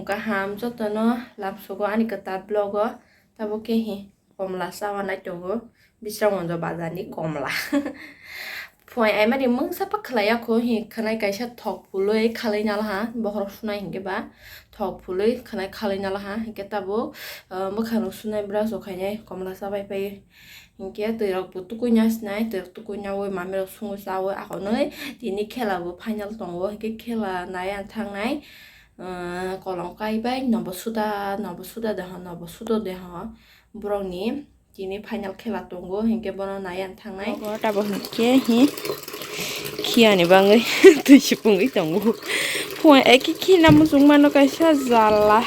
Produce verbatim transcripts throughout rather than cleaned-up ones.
Kaham jotono lamsogo ani kwtal vlog o, tabuk khe hi komla chawanai tongo, Bisramganj bazar ni komla. Phuaini aimani mungsa pa khlai ya kho hi khwnai kaisa thok phului khalai nalaha, bokhorok sunai hinkhe ba thok phului khwnai khalai nalaha, hinkhe tabuk, ah, mwkhang rok sunai brush rok khainai komla chabai pai. Hinkhe twi rok bo tukui na sinai, twi rok tukui naui mami rok sungui chaui akonoi tini khela bo final tongo, hinkhe khela nai ang thangnai, ah, kolom kaibai nobo suda, nobo suda deho, nobo sudo deho borokni tini final khela tongo, hinkhe bono nai ang thangnai. Obo tabok hinkhe hi khiyani bangwi twi sipungwi tongo. Phua eki khina muchung mano kaisa jala.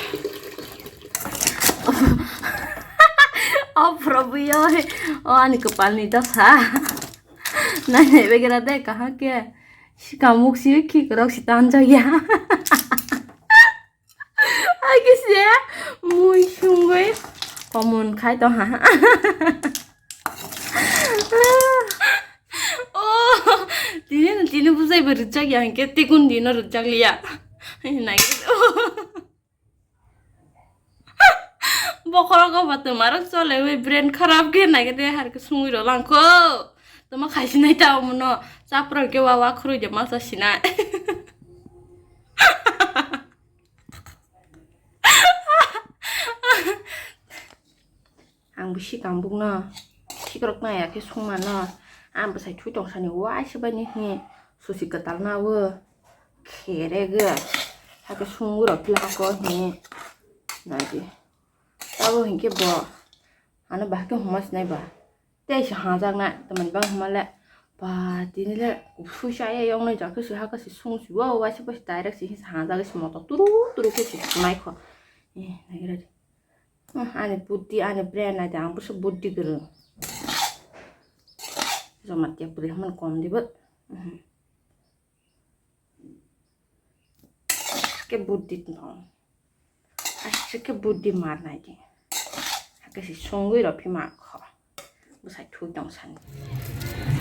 O phwrwngwi oi, o ani kwpalni dosa. Nainai begra de kaham khe. Sikamuk si khikrok si tanjak ya. Ai khe se mui sungwi komon khai tong ha. Oh, tini, tini bujai bo rwjak ya, hinkhe tikun dino rwjak liya. Nai. Bokhorok o ba twma rok chole wi brain kharap khe nai khe de har khe sungwi rw lang kho. Tamo khai sinai ta omono chapra khe wa wa khurui de masa sinai. Ang bisi kambuk no sikrok nai ya khe sung mano. Ang bwsai thui tong sani waisa bai ni hi susi kwtal na o. Kherek o. Hakhe sungwi rok phila ko hi. Naidi. Abo hinkhe bo. Ano bahai khe huma sinai ba. Tei se hajak na. Tamani bang huma le. Ba tini le. Suisa ya yong nai jakhe se hakhe se sung si. Wow waisa bai se direct se hajak se moto turu turu khe se sunai kho. Eh, nagira di. Hmm, ani buddhi, ani brain naidi, ang bwswk buddhi kwrwng. Jomatya bwrwi hwnmani kom dibo. Mhm. Khe buddhi tong. Aswk khe buddhi mar naidi. Hakhe se sungwi rw phi ma kho. Bwsai thui tong sani.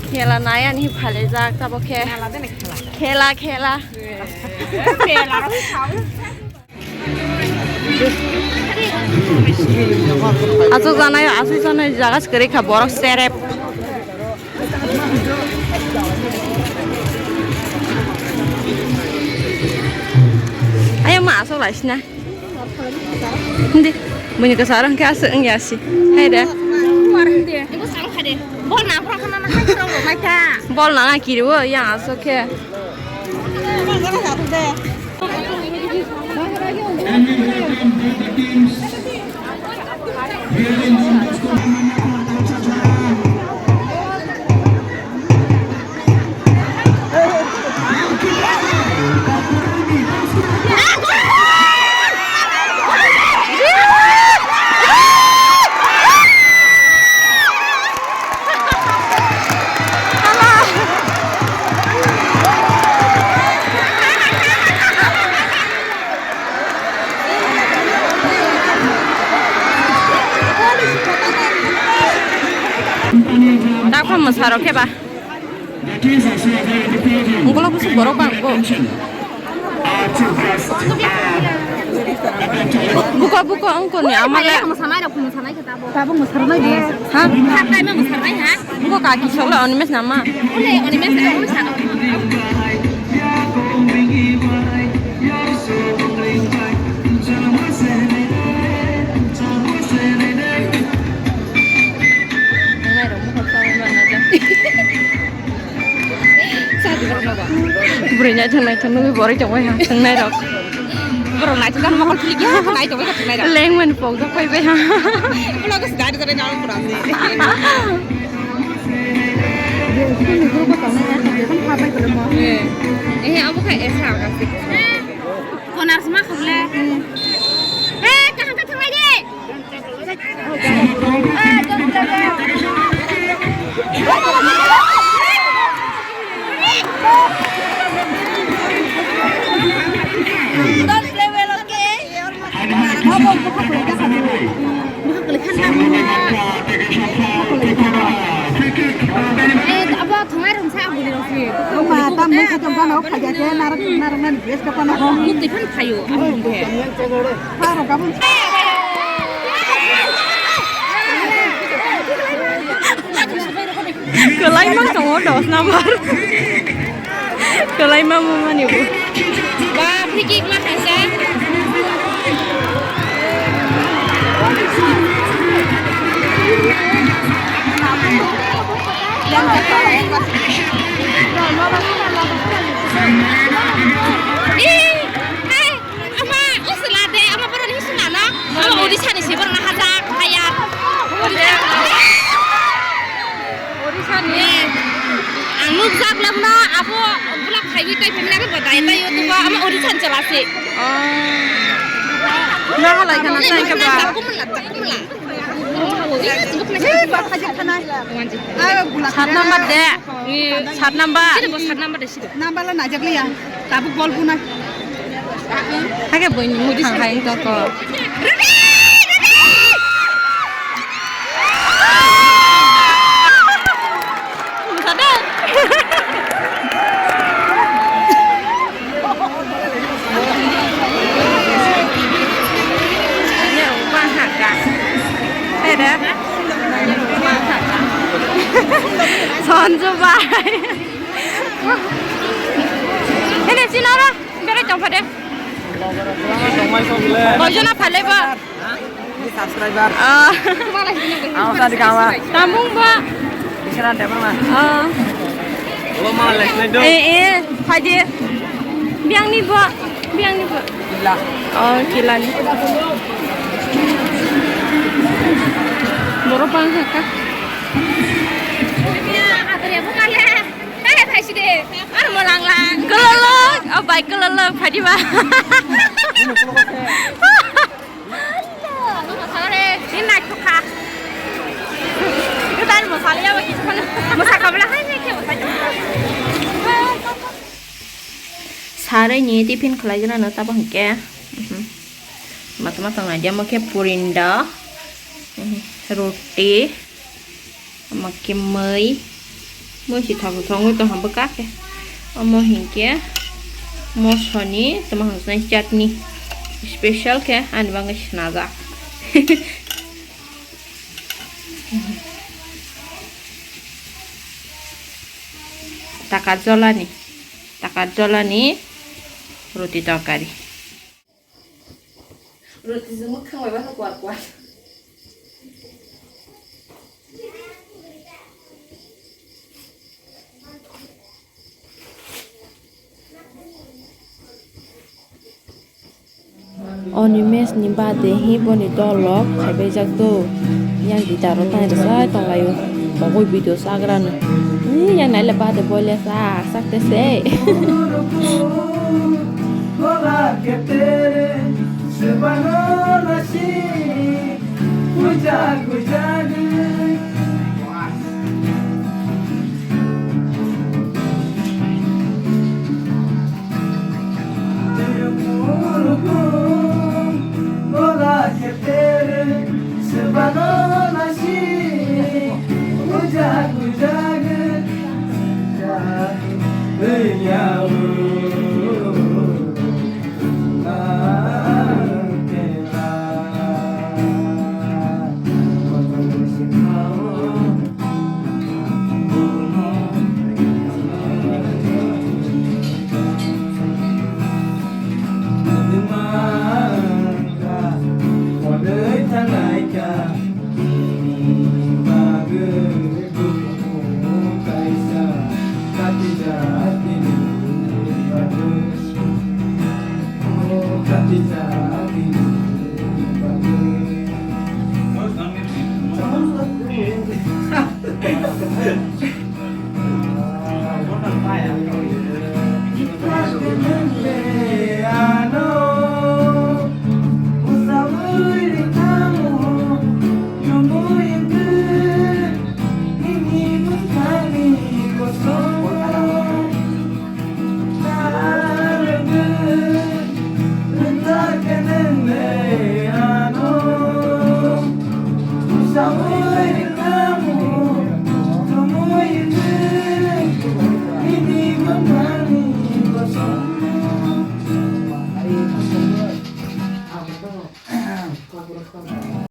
Khela nai ani phalejak tabo khe. Khela de na khela. Khela, khela. Khela rw phi sao. Aswk janai, aswk janai jaga se kwrwi kha borok serep. Ayang ma aswk lai sina. Hindi, buini kwcharo hwnkhe aswk wngya si. Hai de. Bol nang phra khana na hai rok rok mai kha. Bol nang a kiri o yang aswk khe. Dakha mwsarok khe ba. Ungkolok bwswk borok bang bo. Buka buka ungkoni amale. Mosanai rok mosanai khe tabuk. Tabuk mosanai de. Ha? Hakkai ma mosanai ha? Ungko kaki sokla Animesh nama. Ole Animesh na ungko sa. Bwrwi naithok naithok nugwi borwi tongbai ha thwngnai rok. Borok naithok gana mokol kilik ya nai tongbai tongnairok. Lengmani pokjak pai bai ha. Ulo ko sdari dare nang pura se. Eh, eh, abo kha esa alga se. Konar sma khablai. Eh, kaham khe thanglaidi. Eh, abo thangmai rung sa buli rung si. Mui khatom gana o khaja khe narok narok nani dress ka pano hom. Mukti phan phaio, abo hum khe. Paro gabon. Kwlai ma tongo dos number. Kwlai ma mumani bo. Ba, free kick ma khaisa. Ama usla de, ama borok ni suna no. Ama Odisha ni se borok na hajak, hayar. Odisha. Odisha ni. Ang nukjak lamna abo bulak khaiwi tai pemina ke badai tai YouTube ama Odisha ni chela se. Oh. Na halai khana sai ke ba. Kumla, kumla. Sat number de. Sat number. Sini bo sat number de sini. Number la najak liya. Tabuk bol buna. Hake boini mudi thang hai to ko. Musade. Sonju bai. Hene sinara, berai tong phade. Koijona phalai ba. Subscriber. Ah. Ang tadi kawa. Tamung ba. Bisaran debang na. Ah. Lo ma lek nai do. Eh, eh, phade. Biang ni ba, biang ni ba. Kila. Oh, kila ni. Borok bang kha ka. Ar mo lang lang. Kelelek, oh, bai kelelek, phadi ba. Ni naithok kha. Kwtal mwsali abo kisa phano mwsakha bwla hai hai khe mwsai. Sarwi ni tiffin khlai gwnano tabuk hinkhe. Mhm. Matwma tongnai de omo khe purinda. Mhm. Roti. Omo khe mui, mui si thok thok wngwi tongkha bwkha khe. Omo hinkhe mosoni tamo hwnwi chutney special khe ani bagwi swnajak. Takarjolani, takarjolani roti torkari. Roti se mwkhang bai bakha kwar kwar. Oni mess ni bade hi boni dol rok khaibai jak do. Yang guitar rok tai rwchai tong lai o. Bo video chagra no. Hi yang nai le bade boile sak sak te se.